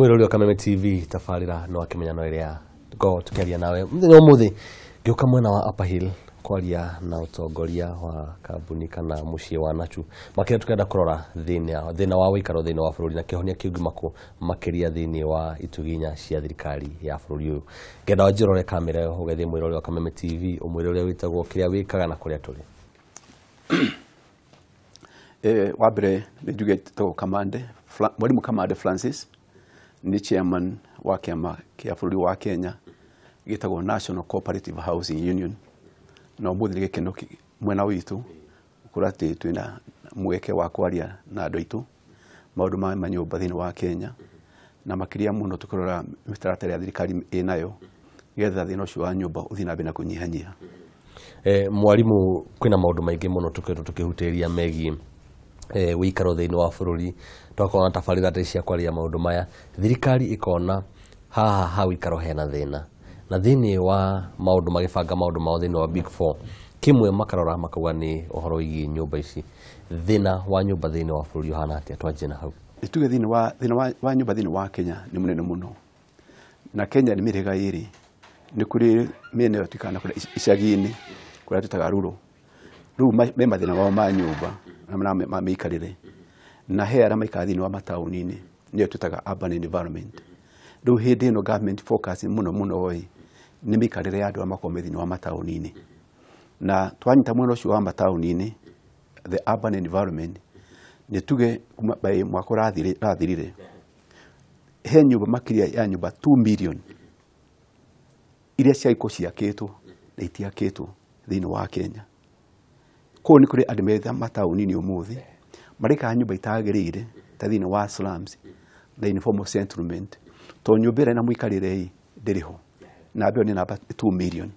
Mwirori wa Kameme TV tabarira no akimenya no iria go tukiaria nawe muthenya umuthi ngiuka mwena wa Upper Hill kwaria na utongoria wa kambuni kana muciĩ wa Nachu makĩria tukenda kũrora thĩna wa ũikaro thĩinĩ wa bũrũri na kĩhonia kĩngĩmakwo makĩria thĩinĩ wa itugĩ inya cia thirikari ya bũrũri ũyũ. Ngenda wanjĩrore kamera ĩyo ũgethiĩ mwĩrori wa Kameme TV ũmwĩre ũrĩa wĩtagwo kĩrĩa wĩkaga na kũrĩa tũrĩ. Wa mbere nĩ njuge njĩtagwo Kamande, Mwalimu Kamande Francis, nĩ chairman wa kĩama kĩa bũrũri wa Kenya gĩtagwo National Cooperative Housing Union. Na ũmũthĩ nĩ gĩkeno mwena witũ gũkorwo atĩ twĩna mweke wa kwaria na andũ aitũ maũndũ ma manyũmba thĩinĩ wa Kenya, na makĩria mũno tũkĩrora mĩtaratara ya thirikari ĩnayo nĩgetha thĩna ũcio wa nyũmba ũthiĩ na mbere na kũnyihanyiha. Mwalimu, kwĩna maũndũ maingĩ mũno tũkoretwo tũkĩhutĩrĩria megiĩ ũikaro thĩinĩ wa bũrũri, twakorwo na tabarĩra cia kwaria maũndũ maya, thirikari ĩkona haha ha ũikaro hena thĩna, na thĩinĩ wa maũndũ magĩbanga maũndũ mao thĩinĩ wa Big Four, kĩmwe makarora makauga nĩ ũhoro wĩgiĩ nyũmba ici. Thĩna wa nyũmba thĩinĩ wa bũrũri ũhana atĩa? Twanjie na hau. Tuge thĩinĩ wa thĩna wa nyũmba thĩinĩ wa Kenya nĩ mũnene mũno, na Kenya nĩ mĩhĩrĩga ĩrĩ. Nĩ kũrĩ mĩena ĩyo tuĩkaga na kũrĩa icagi-inĩ kũrĩa twĩtaga rural, rĩu me mathĩna mao ma nyũmba na ma mĩikarĩre, na he arĩa maikaraga thĩinĩ wa mataũni-inĩ nĩyo twĩtaga urban environment. Rĩu hĩndĩ ĩno government focus mũno mũno ĩ nĩ mĩikarĩre ya andũ arĩa makoragwo me thĩinĩ wa mataũni-inĩ, na twanyita mwena ũcio wa mataũni-inĩ, the urban environment, nĩ tuge kuma by mwaka ũrathirire he nyũmba makĩria ya nyũmba 2 million iria ciagĩkorwo ciakĩtwo na itiakĩtwo thĩinĩ wa Kenya. Koguo nĩ kũrĩ andũ me mataũni-inĩ ũmũthĩ marĩkaga nyũmba itagĩrĩire ta thĩinĩ wa slums na informal settlement, tondũ nyũmba ĩrĩa ĩna mũikarĩre ĩ ndĩrĩ ho, namba ĩyo nĩ namba 2 million.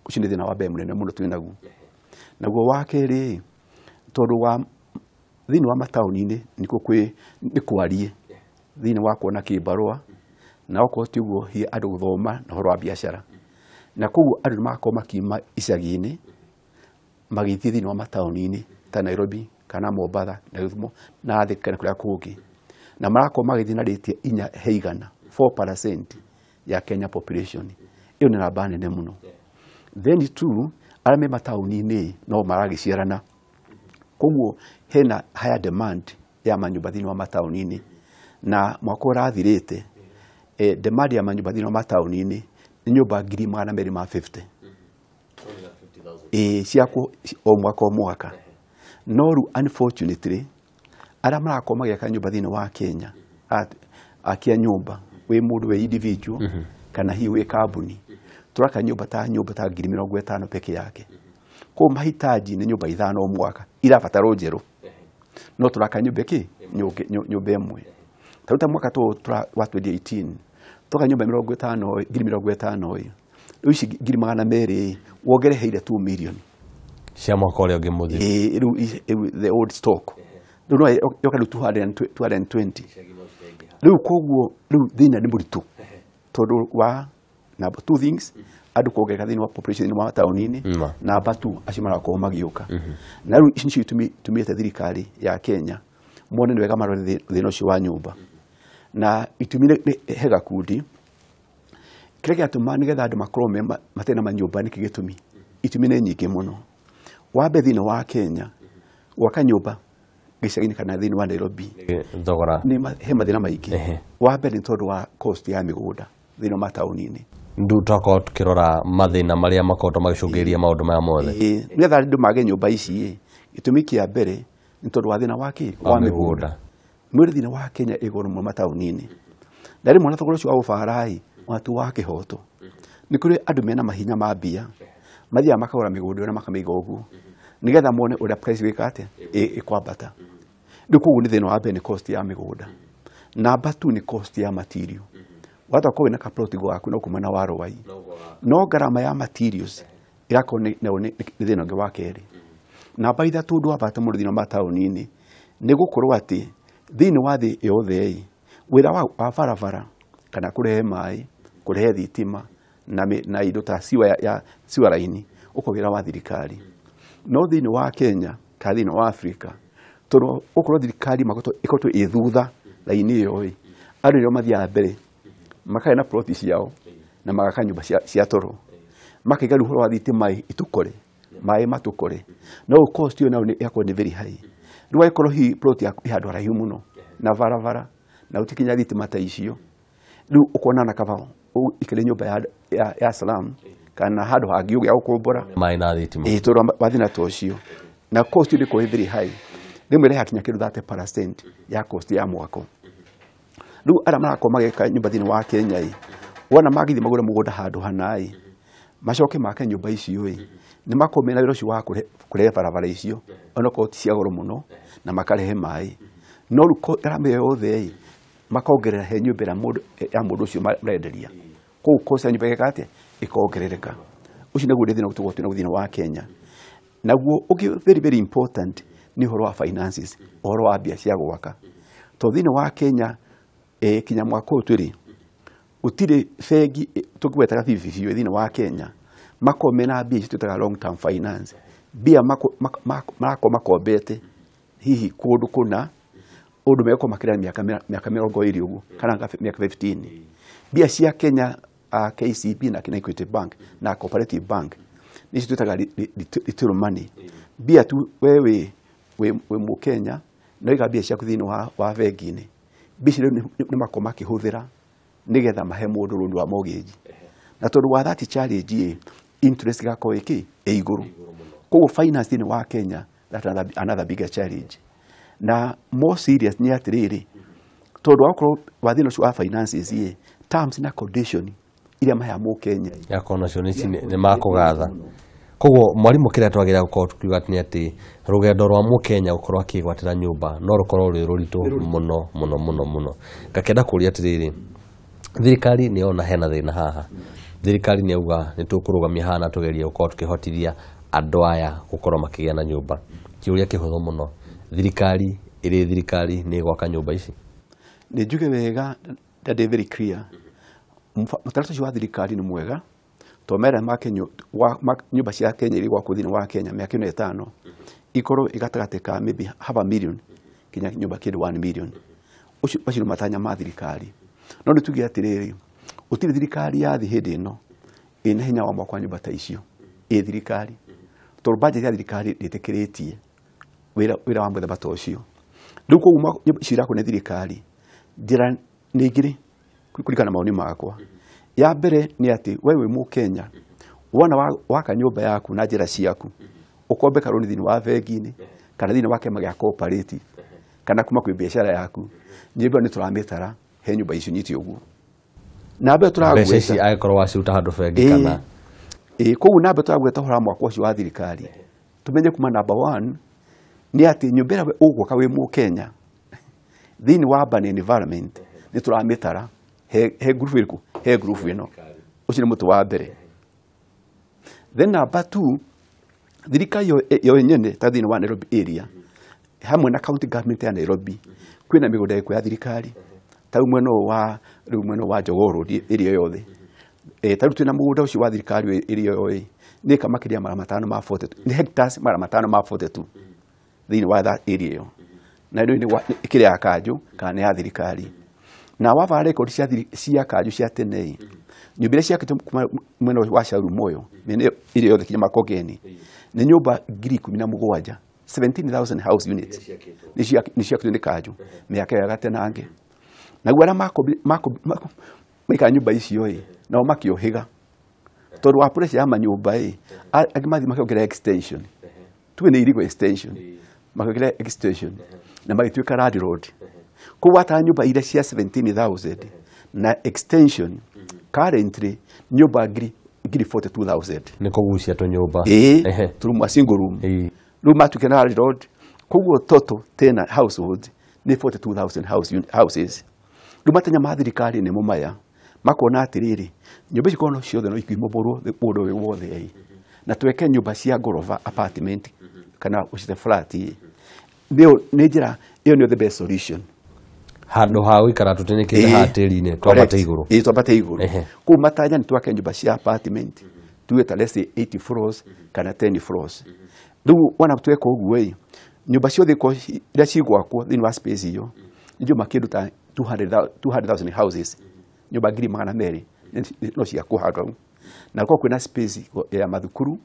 Ũcio nĩ thĩna wa mbere mũnene mũno twĩ naguo. Naguo wa kerĩ, tondũ wa thĩinĩ wa mataũni-inĩ nĩkuo kwĩ nĩ kwarie thĩinĩ wa kuona kĩbarũa, na okorwo ti ũguo hihi andũ gũthoma na ũhoro wa biacara, na koguo andũ nĩ magakorwo makiuma icagi-inĩ magĩthiĩ thĩinĩ wa mataũni-inĩ ta Nairobi kana Mombatha na Gĩthumo na Thika na kũrĩa kũngĩ, na marakorwo magĩthiĩ na rate ya inya he igana, 4% ya Kenya population. Ĩyo nĩ namba nene mũno. Then two, arĩa me mataũni-inĩ no maragĩciarana, koguo hena higher demand ya manyũmba thĩinĩ wa mataũni-inĩ, na mwaka ũrathirĩte demand ya manyũmba thĩinĩ wa mataũni-inĩ nĩ nyũmba 250,000 ciakwo o mwaka o mwaka. No rĩu unfortunately arĩa marakorwo magĩaka nyũmba thĩinĩ wa Kenya, akia nyũmba wĩ mũndũ wĩ individual kana hihi wĩ kambuni, tũraka nyũmba ta 50,000 peke yake. Koguo mahitaji nĩ nyũmba 5 o mwaka irabatarwo njerũ, no tũraka nyũmba ĩkĩ nyũmba ĩmwe. Ta rĩu ta mwaka wa 2018 twaka nyũmba 50, 50,000, rĩu ici 200,000 wongereheire 2 million cia mwaka ũrĩa ũngĩ mũthiru. Rĩu the old stock rĩu no yoka rĩu 220. Rĩu koguo rĩu thĩna nĩ mũritũ tondũ wa number two things, andũ kuongerereka thĩinĩ wa population thĩinĩ wa mataũni-inĩ, namba 2 acio marakorwo magĩũka. Na rĩu ici nĩcio itumĩte thirikari ya Kenya mone nĩ wega marore thĩna ũcio wa nyũmba. Na itũmi nĩ he gakundi kĩrĩa gĩatũma nĩgetha andũ makorwo matarĩ na manyũmba. Nĩkĩ gĩtũmi? Itũmi nĩ nyingĩ mũno. Wa mbere, thĩinĩ wa Kenya gwaka nyũmba gĩcagi-inĩ kana thĩinĩ wa Nairobi thogora nĩ he mathĩna maingĩ. Wa mbere nĩ tondũ wa cost ya mĩgũnda thĩinĩ wa mataũni-inĩ. Ndu twakorwo tukĩrora mathĩna marĩa makoretwo magĩcũngĩrĩria maũndũ maya mothe. Nĩgetha andũ mage nyũmba ici, gĩtũmi kĩa mbere nĩ tondũ wa thĩna wa kĩ? Wa mĩgũnda. Mwĩrĩ thĩinĩ wa Kenya ĩ goro mũno mataũni-inĩ, na rĩmwe na thogora ũcio wa ũbara watu wa kĩhoto. Nĩ kũrĩ andũ mena mahinya ma mbia mathiaga makagũra mĩgũnda ĩyo na makamĩiga ũguo nĩgetha mone ũrĩa price gwĩka atĩa ĩkwambata. Rĩu koguo nĩ thĩna wa mbere nĩ cost ya mĩgũnda. Namba 2 nĩ cost ya material. Wata korwo wĩna kaploti gwaku no kuma na wa Rwai, no ngarama ya materials ĩgakorwo nĩ thĩna ũngĩ wa kerĩ. Namba 3 ũndũ wa bata mũno thĩinĩ wa mataũni-inĩ nĩ gũkorwo atĩ thĩinĩ wa thĩ yothe wĩra wa barabara kana kũrehe maĩ, kũrehe thitima na indo ta siwa raini ũkorwo wĩra wa thirikari. No thĩinĩ wa Kenya kana thĩinĩ wa Afrika, tondũ ũkorwo thirikari ĩkoretwo ĩ thutha raini ĩyo ĩ, Andũ nĩo mathiaga mbere makagĩa na ploti ciao na magaka nyũmba cia toro, makaiga rĩu ũhoro wa thitima itukore maĩ matukore, no cost ĩyo nayo ĩgakorwo nĩ very high. Rĩu angĩkorwo hihi plot yaku ĩ handũ haraihu mũno na barabara na gũtikinya thitima ta icio, rĩu ũkona na kaba ũikare nyũmba ya slum kana handũ hangĩ ũgĩa gũkombora maĩ na thitima. Ĩĩ, tondũ wa thĩna ta ũcio na cost ĩyo ĩkorwo ĩ very high, rĩmwe ĩrehaga kinya kĩndũ 30% ya cost ya mwako. Rĩu arĩa marakorwo magĩka nyũmba thĩinĩ wa Kenya ĩ, wona magĩthiĩ magũre mũgũnda handũ hana ĩ, macoke make nyũmba icio ĩ, nĩ makorwo mena wĩra ũcio wa kũrehe barabara icio onokorwo ti cia goro mũno, na makarehe maĩ, no rĩu gharama ĩyo yothe ĩ makongerera he nyũmba ĩrĩa ya mũndũ ũcio marenderia, koguo cost ya nyũmba ĩgeka atĩa, ĩkongerereka. Ũcio nĩguo thĩna tũkoragwo twĩnaguo thĩinĩ wa Kenya. Naguo ũngĩ very very important nĩ ũhoro wa finances, ũhoro wa mbia cia gwaka, tondũ thĩinĩ wa Kenya kinya mwaka ũyũ twĩrĩ gũtirĩ bengi tũngĩgwetaga PPP thĩinĩ wa Kenya makorwo mena mbia ici twĩtaga long term finance, mbia marakorwo makombete hihi kũndũ kũna ũndũ megũkorwo makĩrĩa mĩaka 20 ũguo kana mĩaka 15. Mbia cia Kenya KCB na Equity Bank na Cooperative Bank nĩcio twĩtaga retail money, mbia tu we wĩ Mũkenya na wĩiga mbia ciaku thĩinĩ wa bengi-inĩ, mbia icio nĩ makorwo makĩhũthĩra nĩgetha mahe mũndũ rũni rwa mortgage, na tondũ wa that challenge ĩ interest ĩgakorwo ĩkĩ ĩ igũrũ, koguo finance thĩinĩ wa Kenya that's another bigger challenge. Na more serious nĩ atĩrĩrĩ, tondũ wakorwo wa thĩna ũcio wa finances ĩ, terms na condition iria maheaga Mũkenya yakorwo nacio nĩ makũgatha. Koguo mwarimũ kĩrĩa twagĩrĩire gũkorwo tukiuga nĩ atĩ rũgendo rwa Mũkenya gũkorwo akĩgwatĩra nyũmba no rũkorwo rwĩ rũritũ mũno mũno mũno mũno. Ngakĩenda kũria atĩrĩrĩ, thirikari nĩ yona hena thĩna haha, thirikari nĩ yauga nĩ tũkũrũgamia haha na tũgerie gũkorwo tũkĩhotithia andũ aya gũkorwo makĩgĩa na nyũmba. Kĩũria kĩhũthũ mũno, thirikari ĩrĩ thirikari nĩ ĩgwaka nyũmba ici? Nĩ njuge wega na ndĩ very clear, mũtaratara ũcio wa thirikari nĩ mwega tondũ mera make nyũmba cia Kenya iria igwakwo thĩinĩ wa Kenya mĩaka ĩno ĩtano ikorwo ĩgatagatĩ ka maybe half a million kinya nyũmba kĩndũ 1 million. Ũcio macio nĩ matanya ma thirikari. No nĩ tuge atĩrĩrĩ, gũtirĩ thirikari ya thĩ hĩndĩ ĩno ĩna hinya wa mwaka wa nyũmba ta icio ĩ thirikari, tondũ budget ya thirikari ndĩtĩkĩrĩtie wĩra wa mũthemba ta ũcio. Rĩu koguo nyũmba icio irakwo nĩ thirikari, njĩra nĩ igĩrĩ kũringana na maoni makwa. Ya mbere nĩ atĩ we wĩ Mũkenya wona waka nyũmba yaku na njĩra ciaku, ũkombe karũni thĩinĩ wa bengi-inĩ kana thĩinĩ wa kĩama gĩa cooperative kana kuma kwĩ biacara yaku, nyũmba ĩyo nĩ tũramĩtara he nyũmba icio nyite ũguo. Na mbere tũragweta mbeca ici angĩkorwo waciruta handũ bengi kana ĩĩ, koguo na mbere tũragweta ũhoro wa mwaka ũcio wa thirikari, tumenye kuma number 1 nĩ atĩ nyũmba ĩrĩa ũgwaka wĩ Mũkenya thĩinĩ wa urban environment nĩ tũramĩtara he group ĩrĩkũ, he group ĩno. Ũcio nĩ mũtĩ wa mbere. Then number 2, thirikari yo yenyene ta thĩinĩ wa Nairobi area hamwe na county government ya Nairobi kwĩna mĩgũnda ĩkuo ya thirikari ta rĩu mwena ũyũ wa rĩu mwena wa Jogoo Road area yothe, ta rĩu twĩna mũgũnda ũcio wa thirikari area ĩyo ĩ nĩ ĩka makĩria 542, nĩ hectares 542 thĩinĩ wa that area ĩyo, na rĩu nĩ ĩkĩrĩ ya kanjũ kana nĩ ya thirikari. Na wavara record cia kanjũ cia tene, nyũmba iria ciakĩtwo kuma mwena wa Shauri Moyo mĩena ĩrĩa yothe kinya Makongeni nĩ nyũmba 17,000, 17,000 house units nĩ ciakĩtwo nĩ kanjũ mĩaka ya gatenange. Naguo arĩa maikara nyũmba icio ĩ nao makĩũhĩga tondũ wa pressure ya manyũmba ĩ, angĩ mathiĩ makĩongerera extension, tuge nĩ illegal extension, makĩongerera extension na magĩtuĩka landlord. Koguo watara nyũmba iria cia 17,000 na extension currently nyũmba ngiri 42,000 nĩ kũgucia tũnyũmba ĩĩ, tũrumu a single room rĩu matuĩka na landlord. Koguo total tena household nĩ 42,000 houses. Rĩu matanya ma thirikari nĩmo maya, makona atĩrĩrĩ, nyũmba ici korwo ciothe no ikimomorwo mũndũ ũyũ wothe ĩ, na tweke nyũmba cia ngoroba apartment kana ũcite flat ĩ, nĩ njĩra ĩyo nĩyo the best solution. Handũ ha gũikara tũtĩnĩkĩte haha tĩri-inĩ, twambate igũrũ. Ĩĩ, twambate igũrũ. Koguo matanya nĩ twake nyũmba cia apartment tuge ta let's say 80 floors kana 10 floors. Rĩu wona tweka ũguo ĩ, nyũmba ciothe iria cigwakwo thĩinĩ wa space ĩyo nĩ nyũmba kĩndũ ta 200,000 houses nyũmba 200,000 no ciakwo handũ hau na gũkorwo kwĩna space ya mathukuru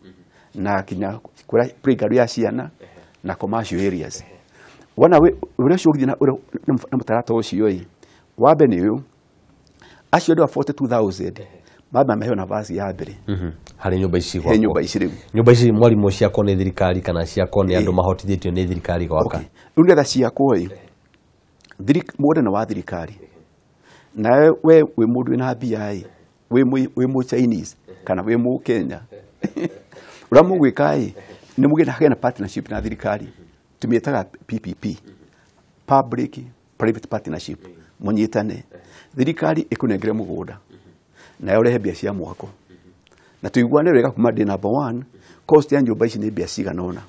na kinya kũrĩa playground ya ciana na commercial areas. Wona ũrĩa ũcio ũgĩthiĩ na mũtaratara ũcio ĩ wa mbere nĩ ũyũ, acio andũ a 42,000 mamba maheo nafasi ya mbere harĩ nyũmba ici he nyũmba ici rĩu. Nyũmba ici mwarimũ ciakwo nĩ thirikari kana ciakwo nĩ andũ mahotithĩtio nĩ thirikari gwaka? Rĩu nĩgetha ciakwo ĩ mũgũnda nĩ wa thirikari, nawe we wĩ mũndũ wĩna mbia ĩ wĩ mũ Chinese kana wĩ mũ Kenya ũrĩa mũgwĩka ĩ nĩ mũgĩe na partnership na thirikari, tũmĩtaga PPP, public private partnership, mũnyitane, thirikari ĩkũnengere mũgũnda nayo ũrehe mbia cia mwako na tuiguane wega kuma day number 1 cost ya nyũmba ici nĩ mbia cigana ũna,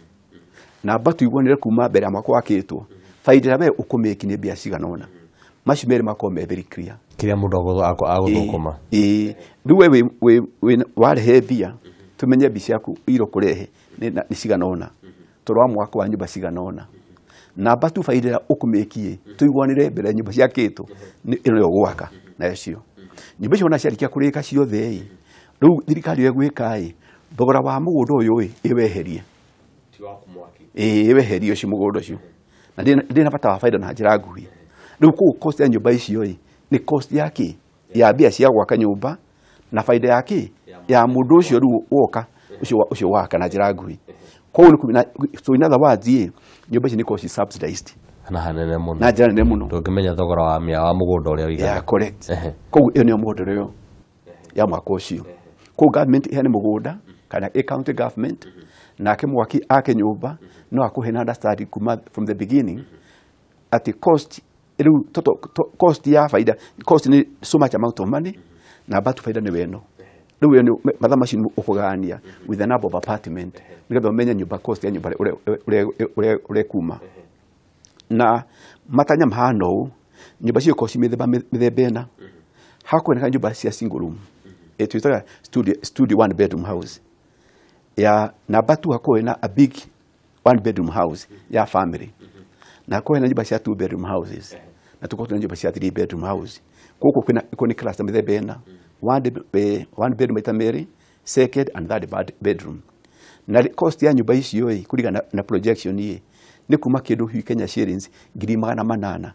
namba tuiguanĩre kuma mbere ya mwako wakĩtwo faida ĩrĩa we ũkũmĩki nĩ mbia cigana ũna, macio merĩ makorwo me very clear kĩrĩa mũndũ agũthũkũma. Ĩĩ rĩu we warehe mbia tumenye mbia ciaku iro kũrehe nĩ cigana ũna tondũ wa mwako wa nyũmba cigana ũna, namba tu faida ĩrĩa ũkũmĩki tuiguanĩre mbere ya nyũmba ciakĩtwo ĩno nĩyo ũgwaka nayo cio nyũmba icio ona ciarĩkia kũrĩka ciothe ĩ rĩu thirikari ĩyo ĩgwĩka ĩ thogora wa mũgũnda ũyũ ĩ ĩweherie, ĩ ĩweherie ũcio mũgũnda ũcio na ndĩ na bata wa faida na njĩra nguhĩ. Rĩu kũu cost ya nyũmba icio ĩ nĩ cost ya kĩ ya mbia cia gwaka nyũmba na faida ya kĩ ya mũndũ ũcio rĩu woka ũcio waka na njĩra nguhĩ. Koguo nĩ so in other words ĩ nyũmba ici nĩ cost subsidized na hanene mũno, na njĩra nene mũno, ndũngĩmenya thogora wa mũgũnda ũrĩa ũigana. Yeah, correct. Koguo ĩyo nĩyo mũgũnda ũrĩa ya mwaka ũcio. Koguo government ĩheane mũgũnda kana ĩ county government nake mwaki ake nyũmba no akũhe na understanding kuma from the beginning atĩ cost rĩu total cost ya faida cost nĩ so much amount of money na but faida nĩ weno. Rĩu ĩyo nĩ mathaa macio ũkũgania with the number of apartment nĩgetha ũmenye nyũmba cost ya nyũmba ũrĩa ĩkuma. Na matanya mahana ũũ, nyũmba cio ikorwo ci mĩthemba mĩthemba ĩna. Hakuoneka nyũmba cia single room twĩtaga studio one bedroom house ya namba 2, hakuhĩ na a big one bedroom house ya family, na hakuhĩ na nyũmba cia two bedroom houses, na tukorwo twĩna nyũmba cia three bedroom house. Koguo kwĩna nĩ cluster mĩthemba ĩna, one bedroom maita merĩ, second and third bedroom. Na cost ya nyũmba icio ĩ kũringana na projection ĩ nĩ kuma kĩndũ hihi Kenya shillings 800,000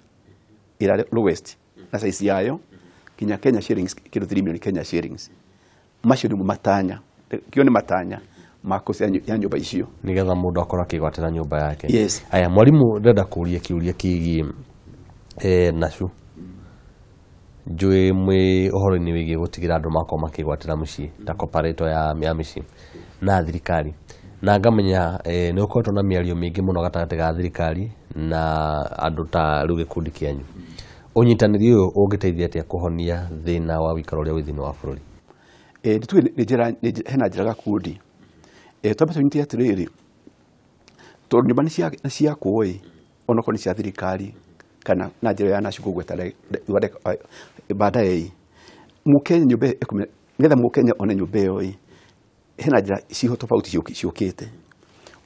ĩrĩa lowest na size yayo kinya Kenya shillings kĩndũ 3 million Kenya shillings. Macio nĩmo matanya, kĩo nĩ matanya ma cost ya nyũmba icio nĩgetha mũndũ akorwo akĩgwatĩra nyũmba yake. Yes. Aya mwarimũ, ndĩrenda kũũria kĩũria kĩgiĩ Nashu. Njũĩ mwĩ ũhoro-inĩ wĩgiĩ gũtigĩra andũ makorwo makĩgwatĩra mũciĩ ta cooperator ya mĩciĩ na thirikari, na ngamenya nĩ ũkoretwo na mĩario mĩingĩ mũno gatagatĩ ga thirikari na andũ ta rĩu gĩkundi kĩanyu. Ũnyitanĩri ũyũ ũngĩteithia atĩa kũhonia thĩna wa ũikaro ũrĩa wĩ thĩinĩ wa bũrũri? Nĩtuge nĩ njĩra hena njĩra gakundi twambe tũnyite atĩrĩrĩ, tondũ nyũmba nĩ ciakwo ĩ onokorwo nĩ cia thirikari kana na njĩra ya Nashu kũgweta baadaye ĩ mũkenya nyũmba nĩgetha mũkenya one nyũmba ĩyo ĩ hena njĩra ciho tofauti ciũkĩte.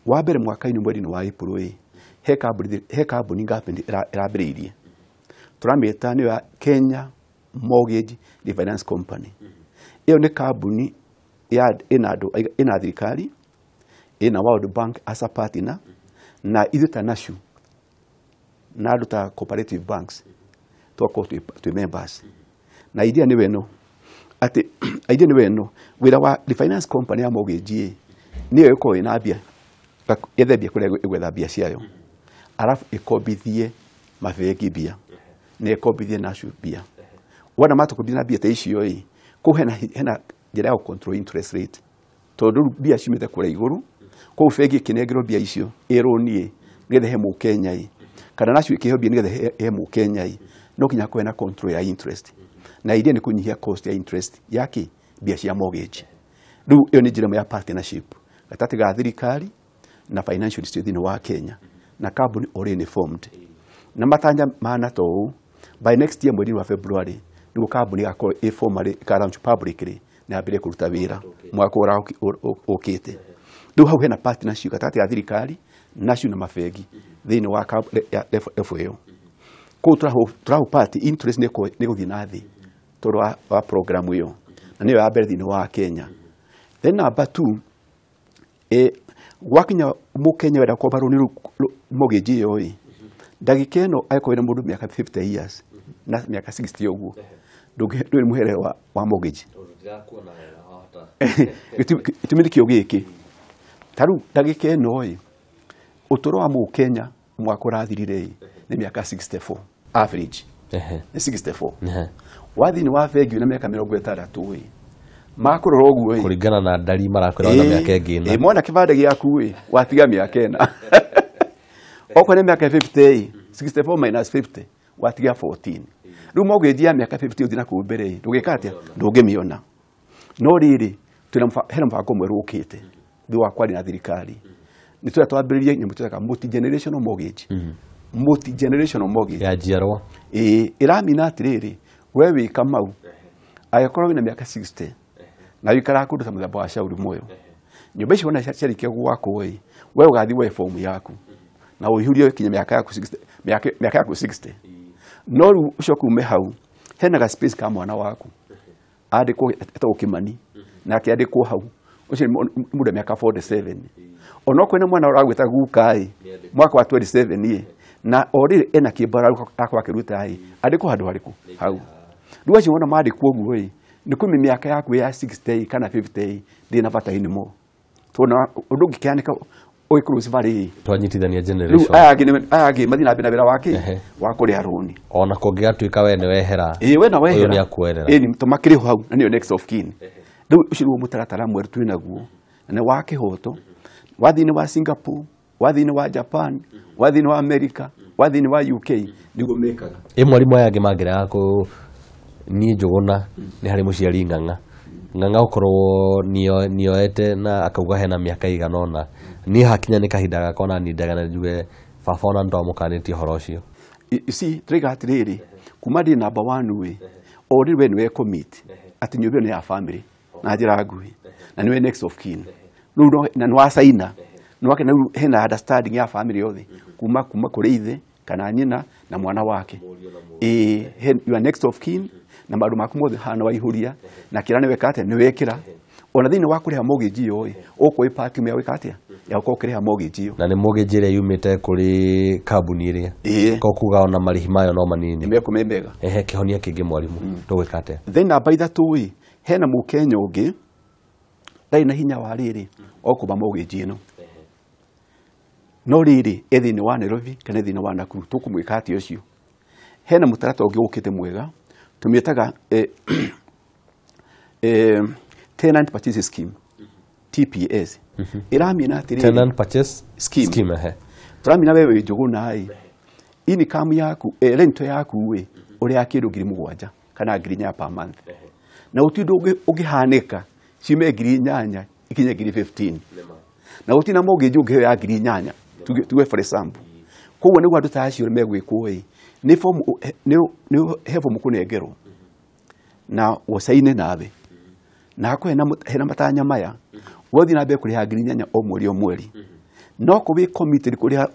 Wa mbere mwaka-inĩ mweri-inĩ wa April ĩ he kambuni government ĩrambĩrĩirie tũramĩta nĩyo ya Kenya Mortgage Refinance Company. Ĩyo nĩ kambuni ya ĩna andũ ĩna thirikari ĩna World Bank as a partner na ithuĩ ta Nashu na andũ ta cooperative banks tũgakorwo twĩ members. Na idea nĩ weno atĩ idea nĩ weno wĩra wa refinance company ya mortgage ĩ nĩyo ĩkorwo ĩna mbia yethe mbia kũrĩa ĩgwetha mbia ciayo, arabu ĩkombithie mabengi mbia na ĩkombithie Nashu mbia. Wona matũkombithia na mbia ta icio ĩ kũu hena njĩra ya control interest rate tondũ rĩu mbia ciumĩte kũrĩa igũrũ, kũu bengi ĩkĩnengerwo mbia icio ĩrũnie nĩgetha ĩhe mũkenya ĩ kana Nashu ĩkĩheo mbia nĩgetha ĩhe mũkenya ĩ no kinya hakorwo na control ya interest, na idea nĩ kũnyihia cost ya interest ya kĩ mbia cia mortgage. Rĩu ĩyo nĩ njĩra ĩmwe ya partnership gatagatĩ ga thirikari na financial institution thĩinĩ wa Kenya na kambuni already formed. Na matanya mahana ta ũũ, by next year mweri wa February nĩguo kambuni ĩgakorwo ĩ formally ĩka launch publicly na yambĩrĩrie kũruta wĩra mwaka ũrĩa ũkĩte. Rĩu hau hena partnership gatagatĩ ga thirikari, Nashu na mabengi thĩinĩ wa level ĩyo. Kũu tũrahope atĩ interest nĩ ĩgũthiĩ na thĩ tondũ wa program ĩyo, na nĩyo ya mbere thĩinĩ wa Kenya. Then number 2, gwakinya mũkenya wenda kwamba rũni mortgage ĩyo ĩ ndagĩka ĩno angĩkorwo wĩna mũndũ mĩaka 50 years na mĩaka 60 ũguo ndũrĩ mũhere wa mortgage. Gĩtũmi nĩkĩo gĩkĩ, ta rĩu ndagĩka ĩno ĩ ũtũũro wa mũkenya mwaka ũrathirire ĩ nĩ mĩaka 64 average, nĩ 64. Wathiĩ wa bengi wĩna mĩaka 60 ĩ makũrora ũguo ĩ kũringana na ndari marakwĩra na mĩaka ĩngĩ ĩna. Mona kĩbandĩ gĩaku ĩ watiga mĩaka ĩna, okorwo nĩ mĩaka 50 ĩ 64 minus 50 watiga 14. Rĩu mortgage ya mĩaka 50 ũthiĩ na kũu mbere ĩ ndũngĩka atĩa, ndũngĩmĩona. No rĩrĩ hena mũbango mwerũ ũkĩte thutha wa kwaria na thirikari, nĩ tũrĩa twambĩrĩrie nyamũ twĩtaga multi generational mortgage. Multi generational mortgage ya njiarwa. Ĩ ĩramina atĩrĩrĩ, we wĩ Kamau angĩkorwo wĩna mĩaka 60 na wĩikaraga kũndũ ta mũthemba wa Shauri Moyo, nyũmba icio wona ciarĩkia gwakwo ĩ we ũgathiĩ woe fomu yaku na ũihũrie kinya mĩaka yaku 60, mĩaka yaku 60. No rĩu ũcoke ume hau hena ga space ka mwana waku andĩkwo etagwo Kimani, nake andĩkwo hau ũcio nĩ mũndũ wa mĩaka 47. Onokorwo nĩ mwana ũragwĩta guka ĩ mwaka wa 27 ĩ na o rĩrĩ ena kĩmbara arakorwo akĩruta ĩ andĩkwo handũ harĩkũ hau. Rĩu acio wona mandĩkwo ũguo ĩ nĩ kũmĩ mĩaka yaku ya 60 kana 50 ndĩ na bata anymore, tondũ ũndũ ũngĩkĩhanĩka ũgĩkũrũci barĩ twanyitithania rĩu generation aya angĩ mathiĩ na mbere na wĩra wake wa kũrĩha rũni. Ona kũngĩgatuĩka we nĩ wehera, ĩĩ we na wehera ũyũ nĩ akuoerera. Ĩĩ nĩ tũmakĩrĩ ho hau na nĩyo next of kin. Rĩu ũcio nĩguo mũtaratara mwerũ twĩ naguo na nĩ wa kĩhoto, wa thĩinĩ wa Singapore, wa thĩinĩ wa Japan, wa thĩinĩ wa America, wa thĩinĩ wa UK nĩguo mekaga. Ĩ mwarimũ aya angĩ mangĩrega kũ niĩ Njũgũna nĩ harĩ mũciari ng'ang'a ng'ang'a ũkorwo nĩoete na akauga hena mĩaka ĩigana ũna, niĩ hakinya nĩ kahinda gakwa na niĩ ndagana njuge baba ona nĩtwamũkanĩtie ũhoro ũcio. You see tũraiga atĩrĩrĩ kuma ndĩ number 1 ĩ o rĩrĩ we nĩwe commit atĩ nyũmba ĩyo nĩ ya family na njĩra nguhĩ na nĩwe next of kin rĩu na nĩwacaina nĩwake na rĩu hena understanding ya family yothe kuma kũrĩ ithe kana nyina na mwana wake. Ĩ you are next of kin na maũndũ maku mothe hana waihũria na kĩra nĩweka atĩa nĩwekĩra ona thĩinĩ wa kũrĩha mortgage ĩyo ĩ ũkũĩ part ya wĩka atĩa ya gũkorwo ũkĩrĩha mortgage ĩyo na nĩ mortgage ĩrĩa yumĩte kũrĩ kambuni ĩrĩa ĩĩ ko kuga ona marĩhi mayo no manini nĩmekũ me mega. Ehe kĩhonia kĩngĩ mwarimũ tũgwĩka atĩa? Then namba 3 ĩ hena mũkenya ũngĩ ndarĩ na hinya wa rĩrĩ okũba mortgage ĩno no rĩrĩ e thĩinĩ wa Nairobi kana thĩinĩ wa Nakuru tũkũmwĩka atĩa ũcio. Hena mũtaratara ũngĩ ũkĩte mwega tũmĩtaga tenant purchase scheme TPS. Ĩramina atĩrĩrĩ tenant purchase scheme. Ehe tũramina we wĩ Njũgũna ĩ income yaku rent yaku ĩ ũrĩa kĩndũ 7,000 kana 4,000 per month na gũtirĩ ũndũ ũngĩhanĩka ciume 8,000 ikinye 15,000 na gũtirĩ na mortgage ũngĩheo ya 8,000 tuge for example. Koguo nĩguo andũ ta acio megwĩkwo ĩ nĩ form nĩ he form kũnengerwo na ũcaine nawe na hakuhĩ hena matanya maya wathiĩ na mbere kũrĩha 8,000 o mweri o mweri no kũ wĩ committed kũrĩha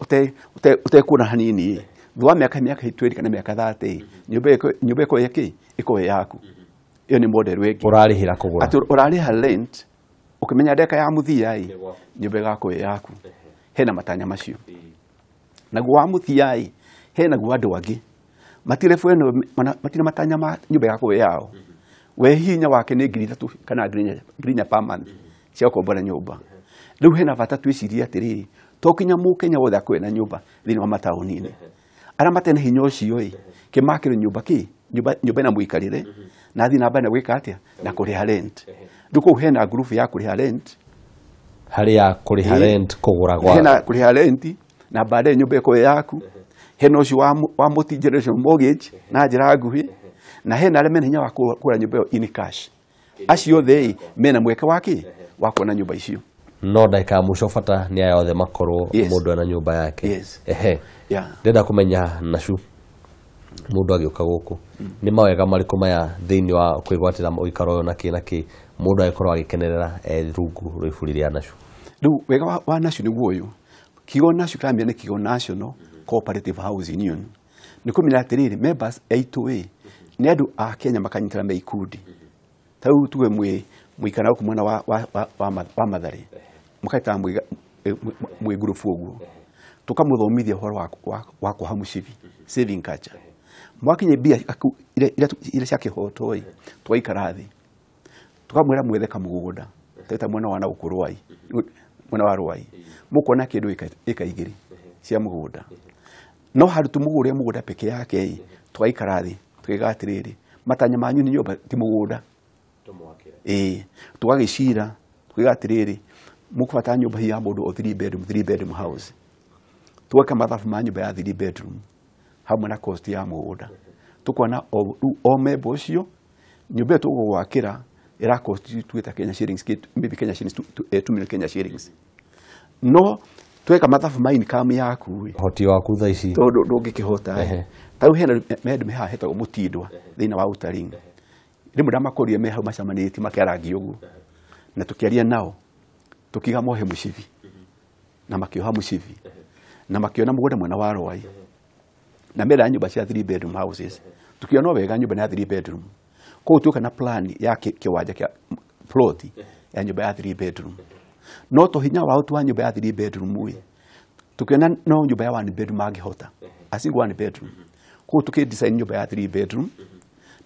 ũtekuona hanini thutha wa mĩaka 20 kana mĩaka 30 nyũmba ĩkorwo ĩkĩ ĩkorwo yaku. Ĩyo nĩ model ĩngĩ ũrarĩhĩra kũgũra atĩ ũrarĩha rent ũkĩmenya ndeka ya mũthia ĩ nyũmba ĩgakorwo yaku. Hena matanya macio naguo wa mũthia ĩ hena guo andũ angĩ matirĩ ĩno matirĩ matanya ma nyũmba ĩgakorwo yao we hinya wake nĩ 3,000 kana 4,000 per month cia gũkombora nyũmba. Rĩu hena bata twĩcirie atĩrĩrĩ to kinya mũkenya wothe akorwe na nyũmba thĩinĩ wa mataũni-inĩ arĩa matarĩ na hinya ũcio ĩ kĩmakĩrwo nyũmba kĩ nyũmba ĩna mũikarĩre na athiĩ na mbere na gwĩka atĩa na kũrĩha rent. Rĩu kũu hena group ya kũrĩha rent harĩ ya kũrĩha rent kũgũra gwa hena kũrĩha rent na baadaye nyũmba ĩkorwo yaku hena ũcio wa multi generation mortgage na njĩra nguhĩ na hena arĩa mena hinya wa kũgũra nyũmba ĩyo in cash acio othe mena mweke wa kĩ wa kuona nyũmba icio. No ndagĩka ya mũico bata nĩ aya othe makorwo mũndũ ena nyũmba yake. Ehe ndĩrenda kũmenya Nacu mũndũ agĩũka gũkũ nĩ mawega marĩkũ maya thĩinĩ wa kwĩgwatĩra ũikaro ũyũ na kĩ na kĩ mũndũ agĩkorwo agĩkenerera rungu rwa iburi rĩa Nacu? Rĩu wega wa Nacu nĩguo ũyũ kiugo Nacu kĩrambia nĩ kiugo National Cooperative Housing Union Nĩ kũmenya atĩrĩrĩ, members aitũ ĩ nĩ andũ a Kenya makanyitana me ikundi. Ta rĩu tuge mũikara gũkũ mwena wa Mathare, mũkaikara mwĩ ngurubu ũguo, tũkamũthomithia ũhoro wa kuoha mũcibi, saving culture. Mwakinya mbia iria cia kĩhoto ĩ, tũgaikara thĩ tukamwĩra mwethe kamũgũnda ta mwena wa na gũkũ Rwai, mwena wa Rwai, mũkuona kĩndũ ĩka 2 cia mũgũnda. No handũ tũmũgũre mũgũnda peke yake ĩ, tũgaikara thĩ tukiuga atĩrĩrĩ, matanya manyu nĩ nyũmba ti mũgũnda. Ĩĩ, tũgagĩcira tukiuga atĩrĩrĩ, mũkũbatara nyũmba ya mũndũ o 3 bedroom, 3 bedroom house. Tũgeka mathabu ma nyũmba ya 3 bedroom hamwe na cost ya mũgũnda. Tukona o member ũcio nyũmba ĩyo tũgũgwakĩra ĩra cost tuĩta Kenya shillings, maybe Kenya shillings, 2 million Kenya shillings. No tweka mathabu ma income yaku ĩ, Ũhoti waku thaa ici tondũ ndũngĩkĩhota. Ta rĩu hena mendũ me haha hetagwo Mũtindwa thĩinĩ wa Utaring. Rĩmwe ndamakorire me hau macemanĩtie makĩarangia ũguo, na tũkĩaria nao tũkiuga mohe mũcibi, na makĩoha mũcibi, na makĩona mũgũnda mwena wa Rwai, na mera nyũmba cia 3 bedroom houses. Tukiona wega nyũmba ya 3 bedroom, koguo tuoka na plan ya kĩwanja kĩa plot ya nyũmba ya 3 bedroom. No to hinya wao tu wa nyũmba ya 3 bedroom ĩ, tukiona no nyũmba ya 1 bedroom mangĩhota, a single 1 bedroom. Koguo tuki design nyũmba ya 3 bedroom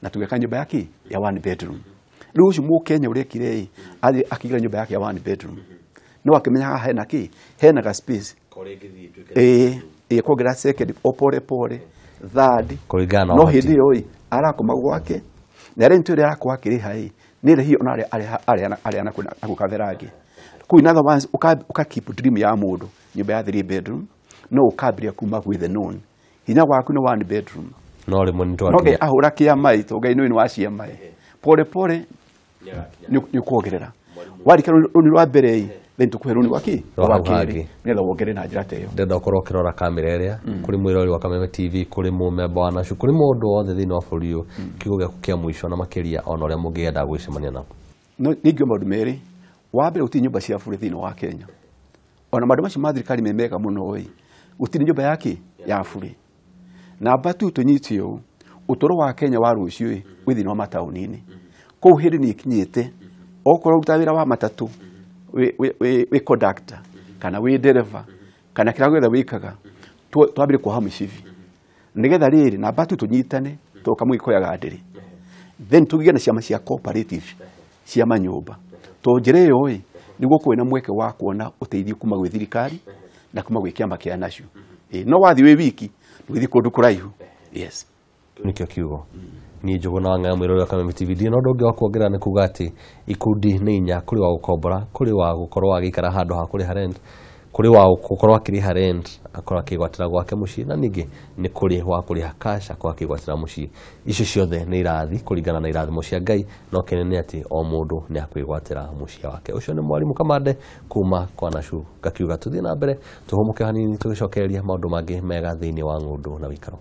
na tugeka nyũmba yake ya 1 bedroom. Rĩu ũcio Mũkenya ũrekire ĩ, athiĩ akĩiga nyũmba yake ya 1 bedroom, no akĩmenya haha hena kĩ, hena ga space ĩĩ, kuongerera second o pole pole, third kũringana na no ũhoti. Hĩndĩ ĩyo ĩ arakoma gwake na rent ĩrĩa arakwa akĩrĩha ĩ nĩ ĩrĩa ona arĩa na gũkaberangĩ kũu. In other words, uka keep dream ya mũndũ nyũmba ya 3 bedroom, no ũkambĩrĩria kuma with the known hinya waku nĩ 1 bedroom. No rĩmwe nĩ No twakinya Ngai ahũra kĩama ĩ, to Ngai nĩ wa ciama ĩ, pole pole nĩ ũkuongerera warika rũni rwa mbere ĩ, then tũkũhe rũni rwa kĩ, Rwa rwa hau kerĩ, hangĩ. nĩgetha wongerere na njĩra ta ĩyo. Ndĩrenda ũkorwo ũkĩrora kamera ĩrĩa kũrĩ mwĩrori wa Kameme TV, kũrĩ mũmemba wa Nashu, kũrĩ mũndũ wothe thĩinĩ wa bũrũri ũyũ, kiugo gĩaku kĩa mũico na makĩria ona ũrĩa mũngĩenda gwĩcemania nao. No ningĩ maũndũ merĩ. Wa mbere, gũtirĩ nyũmba cia bũrũri thĩinĩ wa Kenya. Ona maũndũ macio ma thirikari me mega mũno ĩ, gũtirĩ nyũmba ya kĩ, ya bũrũri. Namba tu, tũnyite ũũ, ũtũũro wa Kenya wa rũciũ ĩ wĩ thĩinĩ wa mataũni-inĩ. Kũu hĩndĩ nĩ ĩkinyĩte okorwo ũrutaga wĩra wa matatũ, wĩ conductor kana wĩ dereva kana kĩrĩa gĩothe wĩkaga, twambire kuoha mĩcibi nĩgetha rĩrĩ namba tu tũnyitane tondũ kamwe koyaga ndĩrĩ, then tũgĩe na ciama cia cooperative cia manyũmba, tondũ njĩra ĩyo ĩ nĩguo kũgĩa na mweke wa kuona ũteithio kuma gwĩ thirikari na kuma gwĩ kĩama kĩa Nashu. No wathiĩ wĩ wiki ndũgĩthiĩ kũndũ kũraihu, yes. Nĩkĩo kiugo niĩ Njũgũna wa Ng'ang'a, mwĩrori wa Kameme TV, ndirĩ na ũndũ ũngĩ wa kuongerera, nĩ kuga atĩ ikundi nĩ inya: kũrĩ wa gũkombora, kũrĩ wa gũkorwo agĩikara handũ ha kũrĩha rent, kũrĩ wa gũkorwo akĩrĩha rent akorwo akĩgwatĩra gwake mũciĩ, na ningĩ nĩ kũrĩ wa kũrĩha cash akorwo akĩgwatĩra mũciĩ. Icio ciothe nĩ irathi kũringana na irathimo cia Ngai, no kĩnene nĩ atĩ o mũndũ nĩ akwĩgwatĩra mũciĩ wake. Ũcio nĩ mwarimũ Kamande kuma kwa Nashu. Ngakiuga tũthiĩ na mbere, tũhũmũke hanini, tũgĩcokereria maũndũ mangĩ mega thĩinĩ wa ng'ũndũ na wĩikaro.